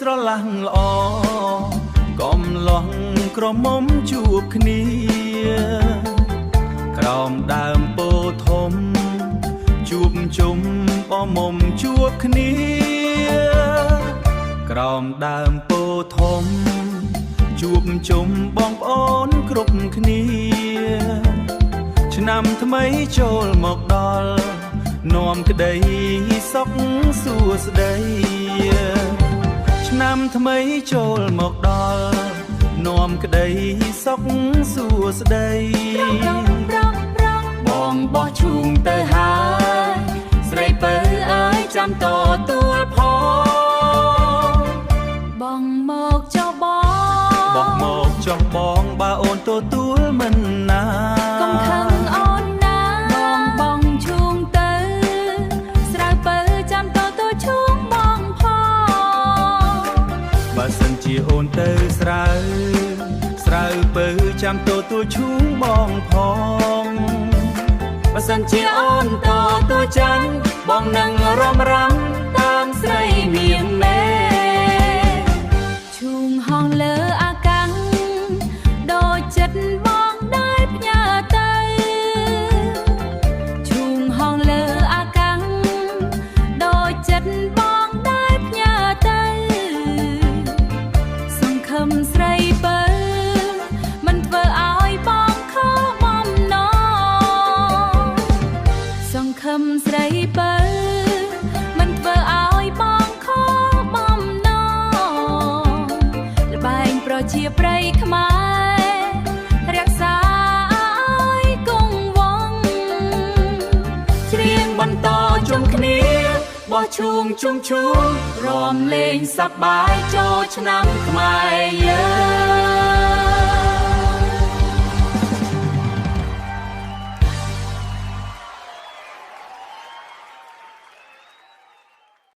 ស្រឡះល្អកំឡោះក្រមុំជួបគ្នាក្រោមដើមពោធិ៍ធំជួបជុំបមុំជួបគ្នាក្រោមដើមពោធិ៍ធំជួបជុំបងប្អូនគ្រប់គ្នាឆ្នាំថ្មីចូលមកដល់នាំក្តីសុខសួស្តីឆ្នាំថ្មីចូលមកដល់នាំក្តីសុខសួស្តី ប្រងប្រង បងបោះឈូងទៅហើយស្រីពៅអើយចាំតទួលផង បងមកចុះបង បោះមកចុះបងបើអូនទទួលមិនណា កុំខឹងអូនណាបងបងឈូងទៅស្រាវពៅចាំតទួលឈូងបងផង បើសិនជាអូនទៅស្រាវស្រាវពៅចាំទទួលឈូងបងផង បើសិនជាអូនតទួលចាញ់បងនឹងរំរំតាមស្រីមៀងមេ ឈូងហងលើអាកាំងដូចចិត្តបងដែលផ្ញើទៅឈូងហងលើអាកាំងដូចចិត្តបងដែលផ្ញើទៅសង្ឃឹមស្រីពៅមិនធ្វើឲ្យបងខកបំណងសង្ឃឹមស្រីពៅមិនធ្វើឲ្យបងខកបំណង ល្បែងប្រជាប្រិយខ្មែររក្សាឲ្យគង់វង្ស ច្រៀងបន្តជុំគ្នាបោះឈូងជុំឈូងរំលេងសប្បាយចូលឆ្នាំខ្មែរយើ